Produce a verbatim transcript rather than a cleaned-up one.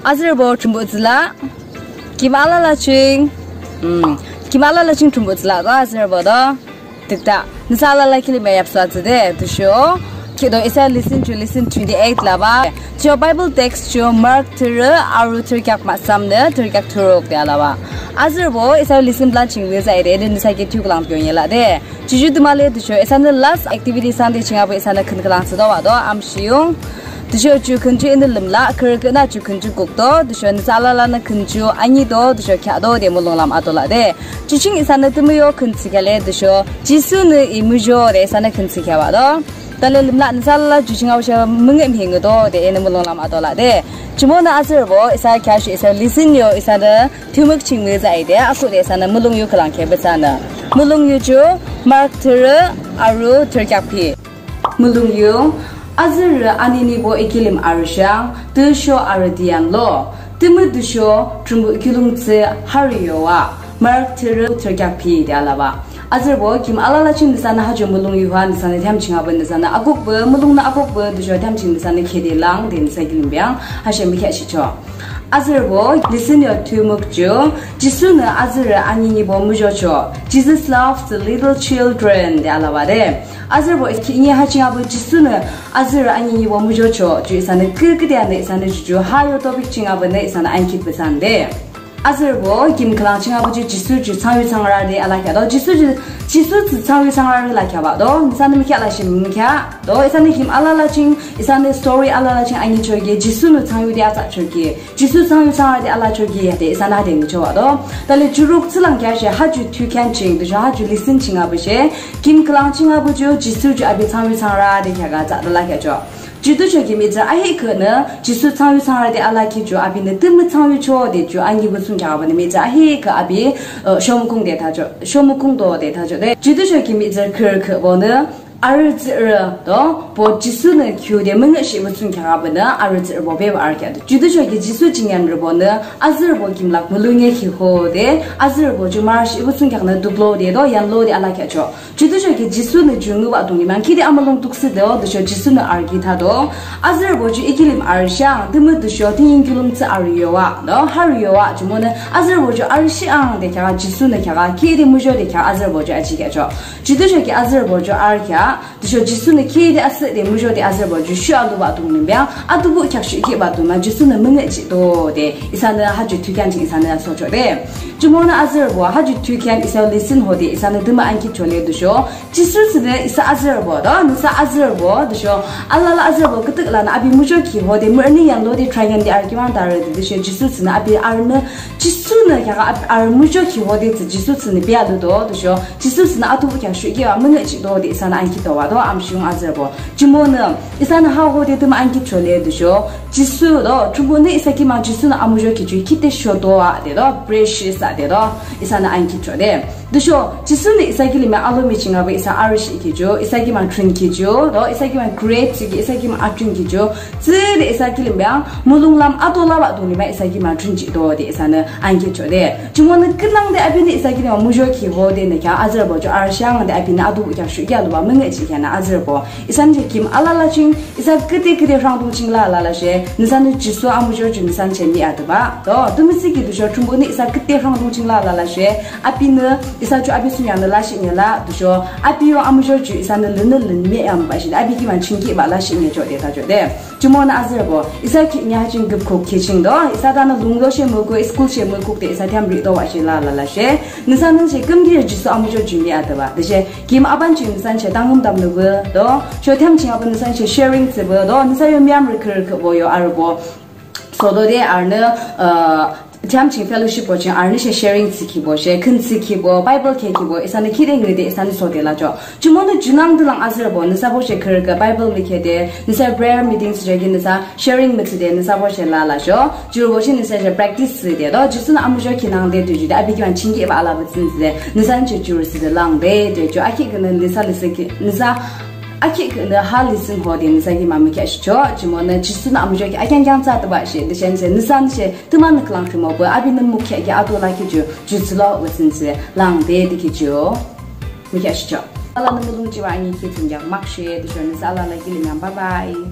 Azürübo Thrünpuh tsülah. Kim alala ching. Hmm. Kim alala ching Thrünpuh tsülah to azürübo to. Tikta. Nüsa alala kilim yapsu atsü de. Tüsho. Kido isa lesson ju lesson twenty-eight labah. Tüsho Bible text ju Mark thürü aru thürükheak mahsamnü thürükheak thuruk de alabah. Azürübo isa lesson plan ching weza ide de nüsa ki thuklang pyo nyela de. Juju tümale tüsho isanü last activity Sunday ching apu isanü khün khülang thsüdo wado amshiyung. Tüsho ju khün ju inü lümla, khürü khüna ju khün ju kukdo, tüsho nüsa alalanü khün ju anyido, tüsho kheahdo de mulonglam adola de. Ju ching isanü tümü yo khün thsükhale, tüsho Jisunü I muzho de isanü khün thsükhea wado. Tale lümla nüsa alala ju ching apu she müngühmühi ngüdo de inü mulonglam adola de. Jumonü azürübo, isa kheashi isa lesson yo isanü thumük ching müza ide, aku de isanü mulong yu khülang khe besanü. Mulong yu ju, Mark thürü, aru thürükheak phi. Mulong yu, azürü aninibo I kilim arüshang, tüsho arü dianlo. Tümü tüsho, Thrünpuh kiulongthsü harü yowa. Mark thürü thürükheak phi de alabah. Azürübo, kim alala ching nüsanü ha ju mulong yu ha nüsanü thiyam ching apu nüsanü akukpü, mulongnü akukpü, tüsho thiyam ching nüsanü khide lang, de nüsa kilim biang, ha she mükheah shicho. Azürübo, lesson yo thumük ju, Jisunü azürü aninibo muzhocho. Jesus loves the little children, de alabah de. Azürübo, ki inye ha ching apu Jisunü azürü aninibo muzhocho, ju isanü küküde anü isanü ju ju ha yo topic ching apu nü isanü ankit besan de. Azürübo, kim khülang ching apu ju Jisu ju thsangyuthsangra de alakheah do. Jisu ju, Jisu ju thsangyuthsangra de lakheah wado. Nüsanü mükheah la shi mükheah. Do, isanü kim alala ching, isanü story alala ching anyichoki, Jisunü thsangyude atsahchoki. Jisu thsangyuthsangra de alachoki, de isanü ha de ngücho wado. Tale juruk tsülang kheashi ha ju thukhean ching, tüsho ha ju lesson ching apu she, kim khülang ching apu ju, Jisu ju api thsangyuthsangra de kheaka tsah de lakheahcho. Ju tüsho ki mihtsürü ahihkhühnü, Jisu thsangyuthsangra de alakhi ju apinü tümü thsangyucho de ju anyibuh thsungkheak abinü mihtsürü ahihkhüh api, uh, shomukung de thacho, shomukung do de thacho de. Ju tüsho ki mihtsürü khürükhühbonü, arü tsührü do, bo Jisunü khiude müngühshihbuh thsungkheak abinü, arü tsührübo bebah arükhea de. Ju tüsho ki Jisu jingyanrübonü, azürübo kim lak mulongye khiho de, azürübo ju marüshihbuh thsungkheaknü duklo de do, yanlo de alakheahcho. Ju tüsho ki Jisunü ju ngübah dunglim ang khide amülung tuksü do, tüsho Jisunü arü ki thado. Azürübo ju I kilim arüshang, tümü tüsho thiying kiulongthsü arü yowa, do, harü yowa, jumonü azürübo ju arüshihang de kheaka, Jisunü kheaka, khide muzho de kheaka, azürübo ju ajikheacho. Ju tüsho ki azürübo ju arükhea, tüsho Jisunü khide asühde muzho de azürübo ju shuh alubah dunglim biang, adubuh kheak shuhkibah dunglim, Jisunü müngühjihdo de, isanü ha ju thukhean ching isanü asocho de. Jumonü azürübo, ha ju thukhean isa lesson hode, isanü tümü ankhicho le tüsho, Jisu tsünü isa azürübo do, nüsa azürübo, tüsho, alala azürübo, kütük lanü api muzhokhi hode, mürünü yanlode, training de arü kiwang tharü de, tüsho, Jisu tsünü api arünü, Jisunü kheaka ap-, arü muzhokhi hode tsü, Jisu tsünü bialudo, tüsho, Jisu tsünü adubuh kheak shuhkibah müngühjihdo de, isanü ankhito wado, amshiyung azürübo. Jumonü, isanü ha hode tümü ankhicho le tüsho, Jisu do, Thrünpuhnü isa ki ma Jisunü amuzhokhi ju khide shodo a de do, precious a de do, isanü ankhicho de. Tüsho, Jisunü isa kilim a alomi ching api isa arüshihkhi ju, isa ki ma thrünkhi ju, do, isa ki ma create thsükhi, isa ki ma athrünkhi ju, tsüde isa kilim a mulonglam ato labah dunglim a isa ki ma thrünjihdo de isanü ankhicho de. Jumonü künangde apinü isa kilim a muzhokhi hode nü kheak azürübo ju arüshang de apinü adubuh kheak shuhkibah alubah müngühjihkhi nü azürübo. Isanü ju kim alala ching, isa küde küde rhangdung ching la alala she, nüsanü Jisu amuzho ju nüsanü che mi aduba. Do, tümü thsükhi tüsho Thrünpuhnü isa küde rhangdung ching la alala she, apinü, isa ju api thsungkheaknü lashihni la, tüsho, api yo amuzho ju isanü lünü lün mi yambah she, api ki ma chingkibah lashihni cho de thacho de. Jumonü azürübo, isa ki nya ching küpkuk ki ching do, isa tanü lungdo she mükuk, school she mükuk de isa thiyamrü do wa she la alala she, nüsanü she kümkide Jisu amuzho ju mi aduba. De she, Kim aban ching nüsanü she tangüm tamnübah do, sho thiyam ching aban nüsanü she sharing thsübah do, nüsa yo miyamrü khürü khübo yo arübo. Sodo de arünü, uh, thiyam ching fellowshipbo ching arünü she sharing thsükhibo she, khün thsükhibo, Bible khekhibo, isanü khide ngüde, isanü sode lacho. Jumonü junangde lang azürübo, nüsabo she khürü khüh Bible mükhede, nüsa prayer meeting thsüchoki nüsa sharing müthsüde nüsabo she la lasho. Jurübo she nüsa she practice thsüde do. Jisunü amuzhokhi nangde tüsho de api ki ma chingkibah alabah tsünthsüde. Nüsanü she jurü thsüde langde de. Ju akhiknü nüsa lesson ki, nüsa akhiknü ha lesson hode nüsa ki ma mükheahshicho. Jumonü Jisunü amuzhokhi akheangkheang thsüde ba she. De she nüsa, nüsanü she tümünü khülang rhimobah. Apinü mükheahkhi ato lakhi ju. Ju thsülo wüsünthsü langde de ki ju. Mükheahshicho. Alanü mulong chiba ani ki thsungkheak makshe. Tüsho nüsa alala kilim yang. Bye bye.